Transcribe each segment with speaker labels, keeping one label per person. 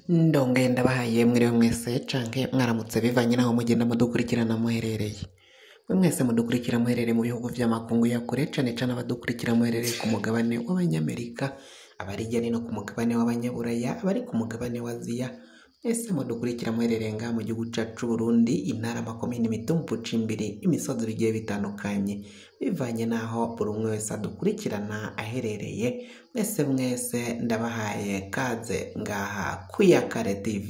Speaker 1: Ndongeye ndabahaye mwiriwe mwese canke mwaramutse bivanye naho mugenda mudukurikirana muherereye. Mwe mwese mudukurikira muherereye mu bihugu vy'amakungu ya kure cane cane abadukurikira muherereye ku mugabane w'Abanyamerika, abari hirya no hino ku mugabane w'Abanyaburaya, abari ku mugabane wa Aziya, mwese mudukurikira muherereye ngaha mu gihugu cacu c'Uburundi, intara, amakomine, imitumba, ubucimbiri, imisozi bigiye bitandukanye, bivanye naho buri umwe wese adukurikirana aherereye, mwese mwese ndabahaye kaze ngaha kwiyakare TV.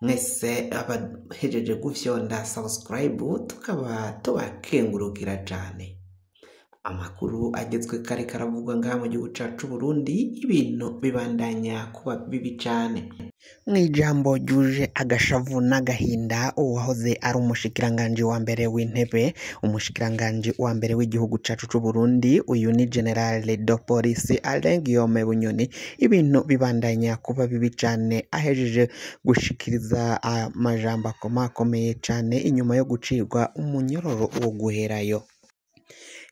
Speaker 1: Mwese abahejeje gufyonda subscribe tukaba tubakengurukira cane. Amakuru agezwe kare karavugwa ngaha mu gihugu cacu c'Uburundi, ibintu bibandanya kuba bibi cane. Mw'ijambo ryuje agashavu n'agahinda, uwahoze ari umushikiranganji wa mbere w'intebe, umushikiranganji wa mbere w'igihugu cacu c'Uburundi, uyu ni General de Police Alain Guillaume Bunyoni, ibintu bibandanya kuba bibi cane, ahejeje gushikiriza amajambo akomakomeye cane inyuma yo gucirwa umunyororo wo guherayo.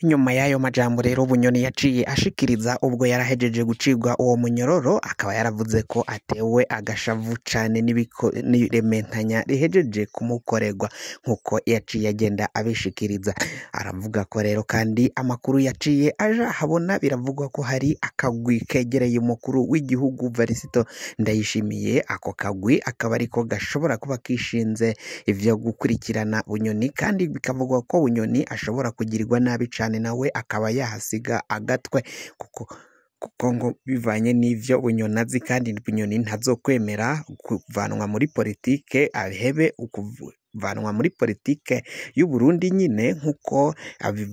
Speaker 1: Inyuma y'ayo majambo rero Bunyoni yaciye ashikiriza ubwo yarahejeje gucibwa uwo munyororo, akaba yaravuze ko atewe agashavu cane n'irementanya rihejeje kumukorerwa nk'uko yaciye agenda abishikiriza. Aravuga ko rero kandi amakuru yaciye aja ahabona, biravugwa ko hari akagwi kegereye umukuru w'igihugu Varisito Ndayishimiye, ako kagwi akaba ariko gashobora kuba kishinze ivyo gukurikirana Bunyoni, kandi bikavugwa ko Bunyoni ashobora kugirirwa nabi cane nawe akaba yahasiga agatwe kuko ngo bivanye n'ivyo Bunyoni azi, kandi Bunyoni ntazokwemera kuvanwa muri politike, ahebe ukuvanwa muri politike y'Uburundi nyine nk'uko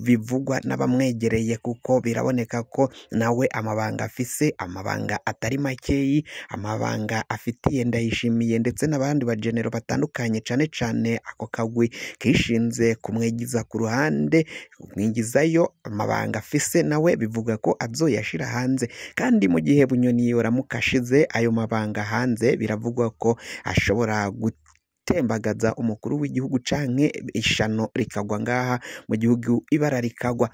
Speaker 1: bivugwa n'abamwegereye, kuko biraboneka ko nawe amabanga afise, amabanga atari makeyi, amabanga afitiye Ndayishimiye ndetse n'abandi bagenero batandukanye, cane cane ako kagwi kishinze kumwigiza ku ruhande, kumwigizayo amabanga afise nawe bivuga ko azoyashira hanze. Kandi mu gihe Bunyoni yoramuka ashize ayo mabanga hanze, biravugwa ko ashobora gutembagaza umukuru w'igihugu canke ishano rikagwa ngaha mu gihugu, ibara rikagwa.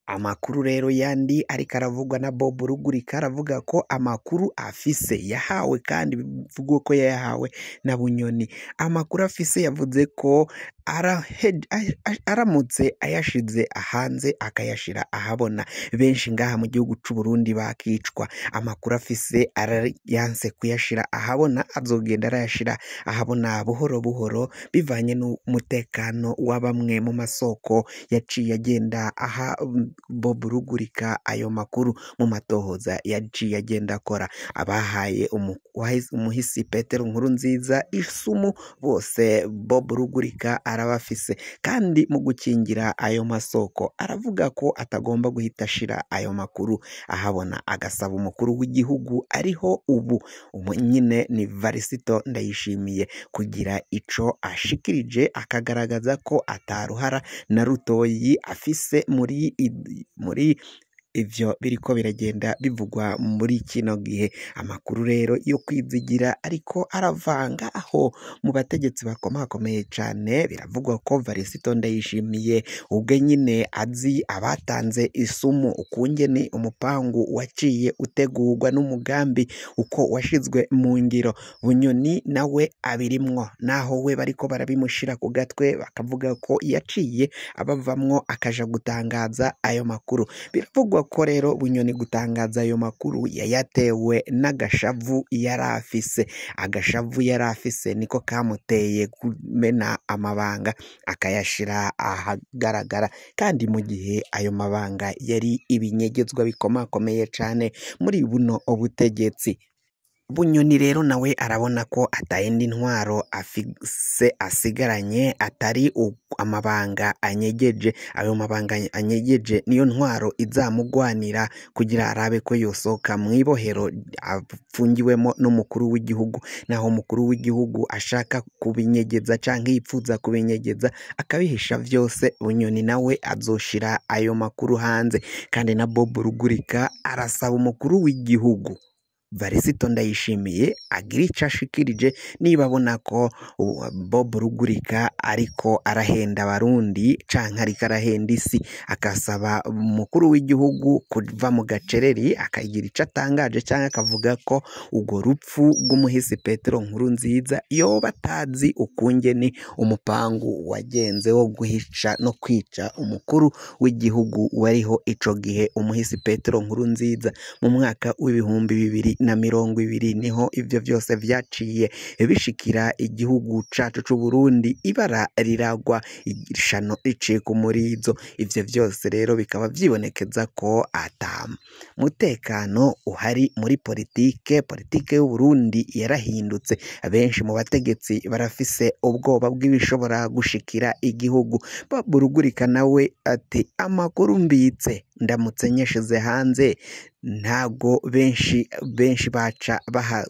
Speaker 1: Amakuru rero yandi ariko aravugwa na Bob Rugurika, aravuga ko amakuru afise yahawe, kandi bivugwa ko yayahawe na Bunyoni. Amakuru afise yavuze ko aramutse ayashize hanze akayashira ahabona, benshi ngaha mu gihugu c'Uburundi bakicwa. Amakuru afise yanse kuyashira ahabona, azogenda arayashira ahabona buhoro buhoro bivanye n'umutekano wa bamwe mu masoko yaciye agenda aha Bob Rugurika ayo makuru mu matohoza yaciye agenda akora. Abahaye umuhisi Petero Nkurunziza isumu bose Bob Rugurika arabafise, kandi mu gukingira ayo masoko aravuga ko atagomba guhita ashira ayo makuru ahabona, agasaba umukuru w'igihugu ariho ubu nyine ni Varisito Ndayishimiye kugira ico ashikirije, akagaragaza ko ataruhara na rutoyi afise muri ivyo biriko biragenda bivugwa muri kino gihe. Amakuru rero yo kwizigira ariko aravanga aho mu bategetsi bakomakomeye cane, biravugwa ko Varisito Ndayishimiye ubwe nyine azi abatanze isumu, ukungene umupangu waciye utegurwa n'umugambi uko washizwe mu ngiro. Bunyoni nawe abirimwo, naho we bariko barabimushira ku gatwe bakavuga ko yaciye abavamwo akaja gutangaza ayo makuru. Biravugwa ko rero Bunyoni gutangaza ayo makuru yayatewe n'agashavu yarafise. Agashavu yarafise niko kamuteye kumena amabanga akayashira ahagaragara, kandi mu gihe ayo mabanga yari ibinyegezwa bikomakomeye cane muri buno ubutegetsi. Bunyoni rero nawe arabona ko atayindi ntwaro afise asigaranye atari amabanga anyegeje. Ayo mabanga anyegeje niyo ntwaro izamugwanira kugira arabe ko yosohoka mw'ibohero apfungiwemo n'umukuru w'igihugu. Naho umukuru w'igihugu ashaka kubinyegeza canke yipfuza kubinyegeza akabihisha vyose, Bunyoni nawe azoshira ayo makuru hanze. Kandi na Bob Rugurika arasaba umukuru w'igihugu Varisito Ndayishimiye agira ico ashikirije niba abona ko Bob Rugurika ariko arahenda abarundi canke ariko arahenda isi, akasaba umukuru w'igihugu kuva mu gacereri akagira ico atangaje canke akavuga ko urwo rupfu rw'umuhisi Petero Nkurunziza yoba atazi ukungene umupangu wagenze wo guhica no kwica umukuru w'igihugu wariho ico gihe umuhisi Petero Nkurunziza mu mwaka w'2020 niho ivyo vyose vyaciye bishikira igihugu cacu c'Uburundi, ibara riragwa ishano ricika umurizo. Ivyo vyose rero bikaba vyibonekeza ko ata mutekano uhari muri politike. Politike y'Uburundi yarahindutse, abenshi mu bategetsi barafise ubwoba bw'ibishobora gushikira igihugu. Bob Rugurika nawe ati amakuru mbitse ndamutse nyeshize hanze ntago benshi benshi baca baha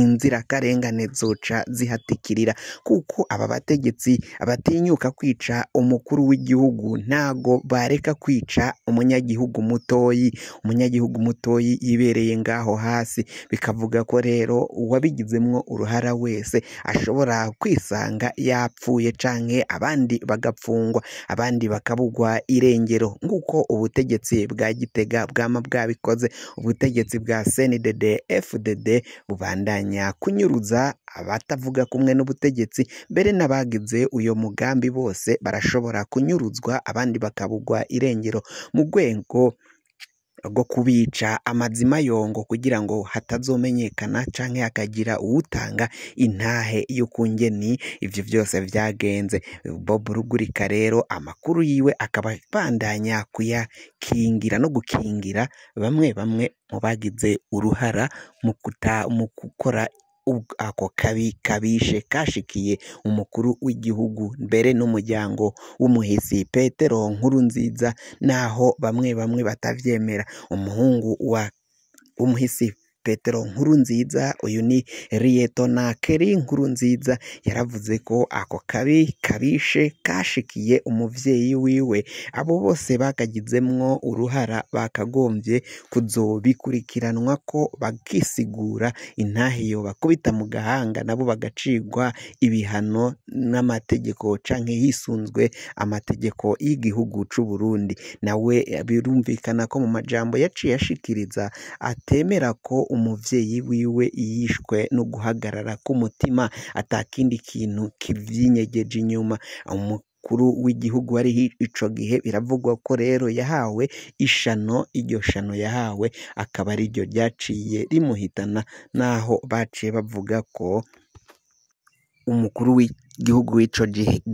Speaker 1: inzirakarengane zoca zihatikirira, kuko aba bategetsi abatinyuka kwica umukuru w'igihugu ntago bareka kwica umunyagihugu mutoyi. Umunyagihugu mutoyi yibereye ngaho hasi, bikavuga ko rero uwabigizemwo uruhara wese ashobora kwisanga yapfuye canke abandi bagapfungwa, abandi bakabugwa irengero, nk'uko ubutegetsi bwa Gitega bwama bwabikoze. Ubutegetsi bwa CNDD FDD bubandanya kunyuruza abatavuga kumwe n'ubutegetsi, mbere n'abagize uyo mugambi bose barashobora kunyuruzwa abandi bakabugwa irengero mu rwego rwo kubica amazima yongo kugira ngo hatazomenyekana canke hakagira uwutanga intahe y'ukungeni ivyo vyose vyagenze. Bob Rugurika rero amakuru yiwe akaba abandanya kuyakingira no gukingira bamwe bamwe mu bagize uruhara mu gukora ako kabi kabishe kashikiye umukuru w'igihugu mbere n'umuryango w'umuhisi Petero Nkurunziza, naho bamwe bamwe batavyemera. Umuhungu wa umuhisi Petero Nkurunziza uyu ni Liyetona Keri Nkurunziza, yaravuze ko ako kabi kabishe kashikiye umuvyeyi wiwe, abo bose bakagizemwo uruhara bakagombye kuzobikurikiranwa ko bakisigura intahe yo bakubita mu gahanga nabo bagacigwa ibihano n'amategeko canke hisunzwe amategeko y'igihugu c'Uburundi. Nawe birumvikana ko mu majambo yaciye ashikiriza atemera ko umuvyeyi wiwe yishwe no guhagarara k'umutima, atakindi kintu kivyinyegeje inyuma. Umukuru w'igihugu wari ico gihe biravugwa ko rero yahawe ishano, iryo shano yahawe akaba ariryo ryaciye rimuhitana, naho baciye bavuga ko umukuru w'igihugu w'ico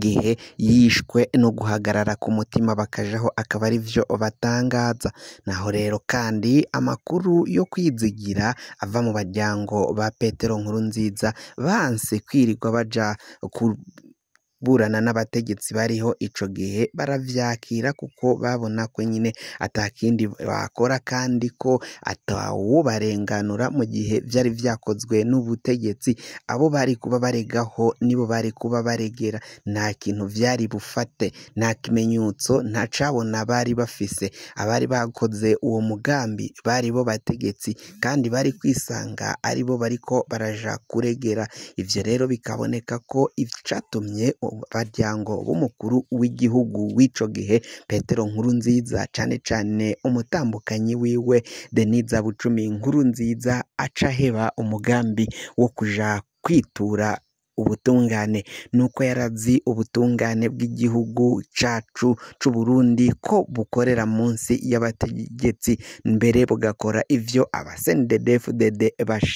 Speaker 1: gihe yishwe no guhagarara ku mutima bakajaho akaba arivyo batangaza. Naho rero kandi amakuru yo kwizigira ava mu baryango ba Petero Nkurunziza banse kwirirwa baja kuburana n'abategetsi bariho ico gihe, baravyakira kuko babona ko nyine atakindi bakora kandi ko atawubarenganura mu gihe vyari vyakozwe n'ubutegetsi. Abo bari kuba baregaho nibo bari kuba baregera, nta kintu vyari bufate, nta kimenyetso, nta cabona bari bafise. Abari bakoze uwo mugambi bari bo bategetsi kandi bari kwisanga aribo bariko baraja kuregera. Ivyo rero bikaboneka ko icatumye baryango b'umukuru w'igihugu w'ico gihe Petero Nkurunziza, cane cane umutambukanyi wiwe Denise Bucumi Nkurunziza, aca aheba umugambi wo kuja kwitura ubutungane, nuko yarazi ubutungane bw'igihugu cacu c'Uburundi ko bukorera munsi y'abategetsi, mbere bugakora ivyo aba CNDD-FDD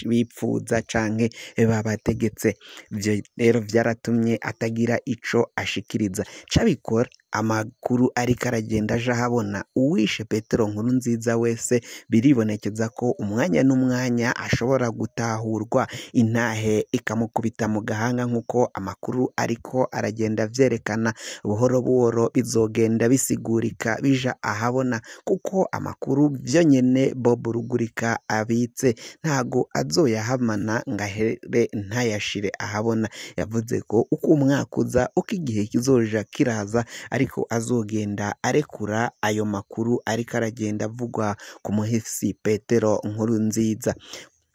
Speaker 1: bipfuza canke babategetse. Ivyo rero vyaratumye atagira ico ashikiriza. Cabikora amakuru ariko aragenda aja ahabona, uwishe Petero Nkurunziza wese biribonekeza ko umwanya n'umwanya ashobora gutahurwa, intahe ikamukubita mu gahanga nk'uko amakuru ariko aragenda avyerekana. Buhoro buhoro bizogenda bisigurika bija ahabona, kuko amakuru vyo nyene Bob Rugurika abitse ntago azoyahamana ngo ahere ntayashire ahabona. Yavuze ko uko umwaka uza, uko igihe kizoja kiraza, ariko azogenda arekura ayo makuru ariko aragenda avugwa ku muhisi Petero Nkurunziza.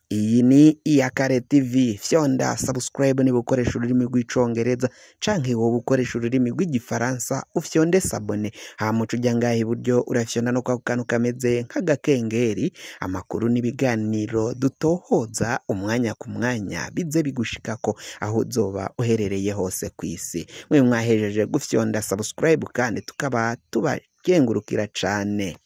Speaker 1: Iyi ni Iyakare TV, fyonda subscribe niba ukoresha ururimi rw'icongereza canke woba ukoresha ururimi rw'igifaransa ufyonde s'abonner, hama uce uja ngaha iburyo urafyonda no kwako kantu kameze nk'agakengeri, amakuru n'ibiganiro dutohoza umwanya ku mwanya bize bigushikako aho uzoba uherereye hose kw'isi. Mwe mwahejeje gufyonda subscribe kandi tukaba tubakengurukira cane.